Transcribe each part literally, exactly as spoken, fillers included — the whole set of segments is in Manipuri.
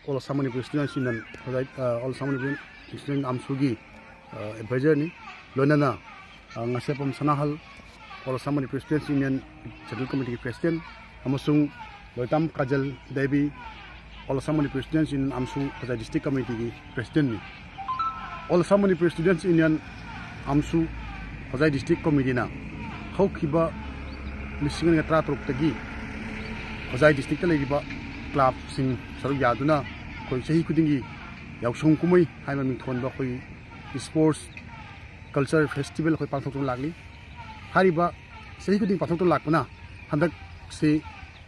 All Assam Manipur students union Hojai, ꯑ, ꯑꯣꯜ ꯑꯁꯥꯝ ꯃꯅꯤꯄꯨꯔ ꯁ꯭ꯇꯨꯗꯦꯟꯠ ꯑꯝꯁꯨꯒꯤ, ꯑ, ꯑꯦꯗꯚꯥꯏꯖꯔꯅꯤ꯫ ꯂꯣꯏꯅꯅ, ꯑ, ꯉꯥꯁꯦꯞꯄꯝ Sanahal, all Assam Manipur students union central ꯀꯃꯤꯇꯤꯒꯤ ꯄ꯭ꯔꯦꯁꯤꯗꯦꯟꯠ, ꯑꯃꯁꯨꯡ Loitam Kajal Devi, all Assam Manipur students union ꯑꯝꯁꯨ ꯍꯣꯖꯥꯏ ꯗꯤꯁꯇ꯭ꯔꯤꯛ ꯀꯃꯤꯇꯤꯒꯤ ꯄ꯭ꯔꯦꯁꯤꯗꯦꯟꯠꯅꯤ꯫ All Assam Manipur students union ꯑꯝꯁꯨ ꯍꯣꯖꯥꯏ ꯗꯤꯁꯇ꯭ꯔꯤꯛ ꯀꯃꯤꯇꯤꯅ ꯍꯧꯈꯤꯕ ꯂꯤꯁꯤꯡ ꯑꯅꯤꯒ ꯇꯔꯥꯇꯔꯨꯛꯇꯒꯤ ꯍꯣꯖꯥꯏ ꯗꯤꯁꯇ꯭ꯔꯤꯛꯇ ꯂꯩꯔꯤꯕ ꯀ꯭ꯂꯕꯁꯤꯡ ꯁꯔꯨꯛ ꯌꯥꯗꯨꯅ ꯑꯩꯈꯣꯏ ꯆꯍꯤ ꯈꯨꯗꯤꯡꯒꯤ ꯌꯥꯎꯁꯪ ꯀꯨꯝꯍꯩ ꯍꯥꯏꯕ ꯃꯤꯡꯊꯣꯟꯕ ꯑꯩꯈꯣꯏ ꯏꯁꯄꯣꯔꯠꯁ ꯀꯜꯆꯔ ꯐꯦꯁꯇꯤꯚꯦꯜ ꯑꯩꯈꯣꯏ ꯄꯥꯡꯊꯣꯛꯇꯨꯅ ꯂꯥꯛꯂꯤ꯫ ꯍꯥꯏꯔꯤꯕ ꯆꯍꯤ ꯈꯨꯗꯤꯡ ꯄꯥꯡꯊꯣꯛꯇꯨꯅ ꯂꯥꯛꯄꯅ ꯍꯟꯗꯛꯁꯤ,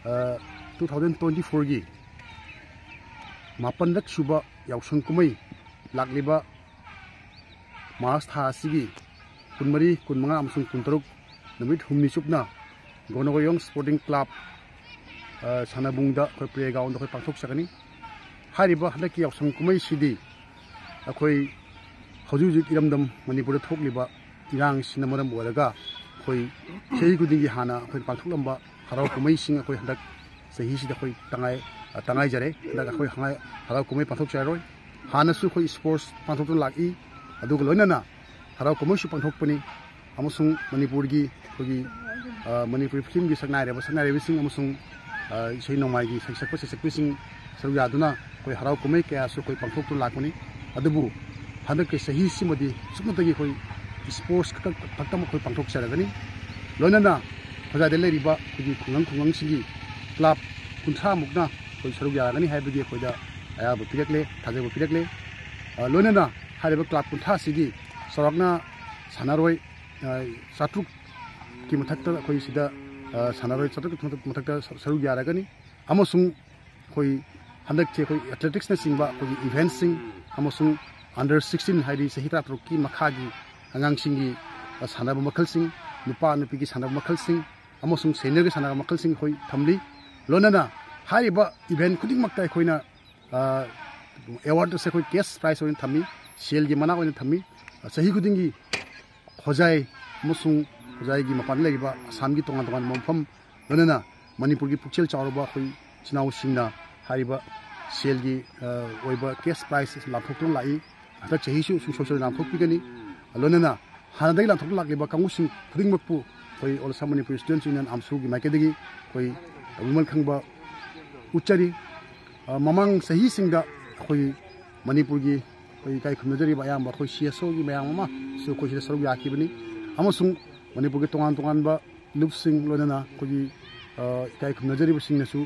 ꯑ, two thousand twenty fourꯒꯤ ꯃꯥꯄꯟꯂꯛ ꯁꯨꯕ ꯌꯥꯎꯁꯪ ꯀꯨꯝꯍꯩ ꯂꯥꯛꯂꯤꯕ ꯃꯥꯔꯆ ꯊꯥ ꯑꯁꯤꯒꯤ ꯀꯨꯟꯃꯔꯤ, ꯀꯨꯟꯃꯉꯥ ꯑꯃꯁꯨꯡ ꯀꯨꯟꯇꯔꯨꯛ ꯅꯨꯃꯤꯠ ꯍꯨꯝꯅꯤ ꯆꯨꯞꯅ ꯒꯣꯅꯣꯒꯣꯌꯣꯡ ꯁ꯭ꯄꯣꯔꯇꯤꯡ ꯀ꯭ꯂꯕ, ꯑ, ꯁꯥꯟꯅꯕꯨꯡꯗ ꯑꯩꯈꯣꯏ ꯄ꯭ꯂꯦ ꯒ꯭ꯔꯥꯎꯟꯗ ꯑꯩꯈꯣꯏ ꯄꯥꯡꯊꯣꯛꯆꯒꯅꯤ꯫ ꯍꯥꯏꯔꯤꯕ ꯍꯟꯗꯛꯀꯤ ꯌꯥꯎꯁꯪ ꯀꯨꯝꯍꯩꯁꯤꯗꯤ ꯑꯩꯈꯣꯏ ꯍꯧꯖꯤꯛ ꯍꯧꯖꯤꯛ ꯏꯔꯝꯗꯝ ꯃꯅꯤꯄꯨꯔꯗ ꯊꯣꯛꯂꯤꯕ ꯏꯔꯥꯡꯁꯤꯅ ꯃꯔꯝ ꯑꯣꯏꯔꯒ ꯑꯩꯈꯣꯏ ꯆꯍꯤ ꯈꯨꯗꯤꯡꯒꯤ ꯍꯥꯟꯅ ꯑꯩꯈꯣꯏ ꯄꯥꯡꯊꯣꯛꯂꯝꯕ ꯍꯔꯥꯎ ꯀꯨꯝꯍꯩꯁꯤꯡ ꯑꯩꯈꯣꯏ ꯍꯟꯗꯛ ꯆꯍꯤꯁꯤꯗ ꯑꯩꯈꯣꯏ ꯇꯉꯥꯏ-, ꯑ, ꯇꯉꯥꯏꯖꯔꯦ꯫ ꯍꯟꯗꯛ ꯑꯩꯈꯣꯏ ꯍꯉꯥꯏ-, ꯍꯔꯥꯎ ꯀꯨꯝꯍꯩ ꯄꯥꯡꯊꯣꯛꯆꯔꯔꯣꯏ꯫ ꯍꯥꯟꯅꯁꯨ ꯑꯩꯈꯣꯏ ꯏꯁꯄꯣꯔꯠꯁ ꯄꯥꯡꯊꯣꯛꯇꯨꯅ ꯂꯥꯛꯏ꯫ ꯑꯗꯨꯒ ꯂꯣꯏꯅꯅ ꯍꯔꯥꯎ ꯀꯨꯝꯍꯩꯁꯨ ꯄꯥꯡꯊꯣꯛꯄꯅꯤ꯫ ꯑꯃꯁꯨꯡ ꯃꯅꯤꯄꯨꯔꯒꯤ ꯑꯩꯈꯣꯏꯒꯤ, ꯑ, ꯃꯅꯤꯄꯨꯔꯤ ꯐꯤꯂꯝꯒꯤ ꯁꯛꯅꯥꯏꯔꯕ ꯁꯛꯅꯥꯏꯔꯕꯤꯁꯤꯡ ꯑꯃꯁꯨꯡ, ꯑ, ꯏꯁꯩ ꯅꯣꯡꯃꯥꯏꯒꯤ ꯁꯩ-, ꯁꯛꯄ ꯁꯩꯁꯛꯄꯤꯁꯤꯡ ꯁꯔꯨꯛ ꯌꯥꯗꯨꯅ ꯑꯩꯈꯣꯏ ꯍꯔꯥꯎ ꯀꯨꯝꯍꯩ ꯀꯌꯥꯁꯨ ꯑꯩꯈꯣꯏ ꯄꯥꯡꯊꯣꯛꯇꯨꯅ ꯂꯥꯛꯄꯅꯤ꯫ ꯑꯗꯨꯕꯨ ꯍꯟꯗꯛꯀꯤ ꯆꯍꯤꯁꯤꯃꯗꯤ ꯁꯨꯞꯅꯇꯒꯤ ꯑꯩꯈꯣꯏ ꯏꯁꯄꯣꯔꯠꯁ ꯈꯛꯇ, ꯈꯛꯇꯃꯛ ꯑꯩꯈꯣꯏ ꯄꯥꯡꯊꯣꯛꯆꯔꯒꯅꯤ꯫ ꯂꯣꯏꯅꯅ ꯍꯣꯖꯥꯏꯗ ꯂꯩꯔꯤꯕ ꯑꯩꯈꯣꯏꯒꯤ ꯈꯨꯡꯒꯪ ꯈꯨꯡꯒꯪꯁꯤꯡꯒꯤ ꯀ꯭ꯂꯕ ꯀꯨꯟꯊ꯭ꯔꯥ ꯃꯨꯛꯅ ꯑꯩꯈꯣꯏ ꯁꯔꯨꯛ ꯌꯥꯔꯒꯅꯤ ꯍꯥꯏꯕꯒꯤ ꯑꯩꯈꯣꯏꯗ ꯑꯌꯥꯕ ꯄꯤꯔꯛꯂꯦ, ꯊꯥꯖꯕ ꯄꯤꯔꯛꯂꯦ꯫ ꯑ, ꯂꯣꯏꯅꯅ ꯍꯥꯏꯔꯤꯕ ꯀ꯭ꯂꯕ ꯀꯨꯟꯊ꯭ꯔꯥ ꯑꯁꯤꯒꯤ ꯆꯥꯎꯔꯥꯛꯅ ꯁꯥꯟꯅꯔꯣꯏ, ꯑ, ꯆꯥꯇ꯭ꯔꯨꯛꯀꯤ ꯃꯊꯛꯇ ꯑꯩꯈꯣꯏ ꯁꯤꯗ, ꯑ, ꯁꯥꯟꯅꯔꯣꯏ ꯆꯥꯇ꯭ꯔꯨꯛꯀꯤ ꯃꯊꯛ-, ꯃꯊꯛꯇ ꯁ-, ꯁꯔꯨꯛ ꯌꯥꯔꯒꯅꯤ꯫ ꯑꯃꯁꯨꯡ ꯑꯩꯈꯣꯏ ꯍꯟꯗꯛꯁꯦ ꯑꯩꯈꯣꯏ ꯑꯦꯊꯂꯦꯇꯤꯛꯁꯅꯆꯤꯡꯕ ꯑꯩꯈꯣꯏꯒꯤ ꯏꯚꯦꯟꯠꯁꯤꯡ ꯑꯃꯁꯨꯡ under sixteen, ꯍꯥꯏꯗꯤ ꯆꯍꯤ ꯇꯔꯥꯇꯔꯨꯛꯀꯤ ꯃꯈꯥꯒꯤ ꯑꯉꯥꯡꯁꯤꯡꯒꯤ, ꯑ, ꯁꯥꯟꯅꯕ ꯃꯈꯜꯁꯤꯡ, ꯅꯨꯄꯥ ꯅꯨꯄꯤꯒꯤ ꯁꯥꯟꯅꯕ ꯃꯈꯜꯁꯤꯡ ꯑꯃꯁꯨꯡ ꯁꯦꯅꯤꯌꯔꯒꯤ ꯁꯥꯟꯅꯕ ꯃꯈꯜꯁꯤꯡ ꯑꯩꯈꯣꯏ ꯊꯝꯂꯤ꯫ ꯂꯣꯏꯅꯅ ꯍꯥꯏꯔꯤꯕ ꯏꯚꯦꯟꯠ ꯈꯨꯗꯤꯡꯃꯛꯇ ꯑꯩꯈꯣꯏꯅ, ꯑ, ꯑꯦꯋꯥꯔꯗ ꯑꯁꯦ ꯑꯩꯈꯣꯏ ꯀꯦꯁ ꯄ꯭ꯔꯥꯏꯖ ꯑꯣꯏꯅ ꯊꯝꯃꯤ, ꯁꯦꯜꯒꯤ ꯃꯅꯥ ꯑꯣꯏꯅ ꯊꯝꯃꯤ꯫ ꯑ, ꯆꯍꯤ ꯈꯨꯗꯤꯡꯒꯤ ꯍꯣꯖꯥꯏ ꯑꯃꯁꯨꯡ ꯍꯣꯖꯥꯏꯒꯤ ꯃꯄꯥꯟꯗ ꯂꯩꯔꯤꯕ ꯑꯁꯥꯝꯒꯤ ꯇꯣꯉꯥꯟ ꯇꯣꯉꯥꯟꯕ ꯃꯐꯝ, ꯂꯣꯏꯅꯅ ꯃꯅꯤꯄꯨꯔꯒꯤ ꯄꯨꯛꯆꯦꯜ ꯆꯥꯎꯔꯕ ꯑꯩꯈꯣꯏ ꯏꯆꯤꯟ ꯏꯅꯥꯎꯁꯤꯡꯅ ꯍꯥꯏꯔꯤꯕ ꯁꯦꯜꯒꯤ ꯑ, ꯑꯣꯏꯕ ꯀꯦꯁ ꯄ꯭ꯔꯥꯏꯖ ꯂꯥꯟꯊꯣꯛꯇꯨꯅ ꯂꯥꯛꯏ꯫ ꯍꯟꯗꯛ ꯆꯍꯤꯁꯨ ꯁꯨꯡꯁꯣꯏ ꯁꯣꯏꯗꯅ ꯂꯥꯟꯊꯣꯛꯄꯤꯒꯅꯤ꯫ ꯂꯣꯏꯅꯅ ꯍꯥꯟꯅꯗꯒꯤ ꯂꯥꯟꯊꯣꯛꯇꯨꯅ ꯂꯥꯛꯂꯤꯕ ꯀꯥꯡꯕꯨꯁꯤꯡ ꯈꯨꯗꯤꯡꯃꯛꯄꯨ ꯑꯩꯈꯣꯏ All Assam Manipur Students Union, ꯑꯥꯝꯁꯨꯒꯤ ꯃꯥꯏꯀꯩꯗꯒꯤ ꯑꯩꯈꯣꯏ ꯇꯧꯕꯤꯃꯜ ꯈꯪꯕ ꯎꯠꯆꯔꯤ꯫ ꯑ, ꯃꯃꯥꯡ ꯆꯍꯤꯁꯤꯡꯗ ꯑꯩꯈꯣꯏ ꯃꯅꯤꯄꯨꯔꯒꯤ ꯑꯩꯈꯣꯏ ꯏꯀꯥꯏ ꯈꯨꯝꯅꯖꯔꯤꯕ ꯑꯌꯥꯝꯕ ꯑꯩꯈꯣꯏ C S Oꯒꯤ ꯃꯌꯥꯝ ꯑꯃꯁꯨ ꯑꯩꯈꯣꯏ ꯁꯤꯗ ꯁꯔꯨꯛ ꯌꯥꯈꯤꯕꯅꯤ꯫ ꯑꯃꯁꯨꯡ ꯃꯅꯤꯄꯨꯔꯒꯤ ꯇꯣꯉꯥꯟ ꯇꯣꯉꯥꯟꯕ ꯂꯨꯞꯁꯤꯡ, ꯂꯣꯏꯅꯅ ꯑꯩꯈꯣꯏꯒꯤ, ꯑ, ꯏꯀꯥꯏ ꯈꯨꯝꯅꯖꯔꯤꯕꯁꯤꯡꯅꯁꯨ,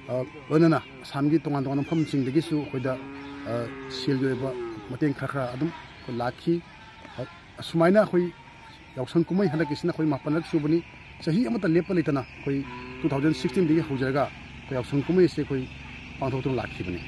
ꯑ, ꯂꯣꯏꯅꯅ ꯑꯁꯥꯝꯒꯤ ꯇꯣꯉꯥꯟ ꯇꯣꯉꯥꯟꯕ ꯃꯐꯝꯁꯤꯡꯗꯒꯤꯁꯨ ꯑꯩꯈꯣꯏꯗ, ꯑ, ꯁꯦꯜꯒꯤ ꯑꯣꯏꯕ ꯃꯇꯦꯡ ꯈꯔ ꯈꯔ ꯑꯗꯨꯝ ꯑꯩꯈꯣꯏ ꯂꯥꯛꯈꯤ꯫ ꯑ, ꯑꯁꯨꯃꯥꯏꯅ ꯑꯩꯈꯣꯏ ꯌꯥꯎꯁꯪ ꯀꯨꯝꯍꯩ ꯍꯟꯗꯛꯀꯤꯁꯤꯅ ꯑꯩꯈꯣꯏ ꯃꯥꯄꯟꯂꯛ ꯁꯨꯕꯅꯤ꯫ ꯆꯍꯤ ꯑꯃꯠꯇ ꯂꯦꯞꯄ ꯂꯩꯇꯅ ꯑꯩꯈꯣꯏ two thousand sixteen ꯗꯒꯤ ꯍꯧꯖꯔꯒ ꯑꯩꯈꯣꯏ ꯌꯥꯎꯁꯪ ꯀꯨꯝꯍꯩ ꯑꯁꯤ ꯑꯩꯈꯣꯏ ꯄꯥꯡꯊꯣꯛꯇꯨꯅ ꯂꯥꯛꯈꯤꯕꯅꯤ꯫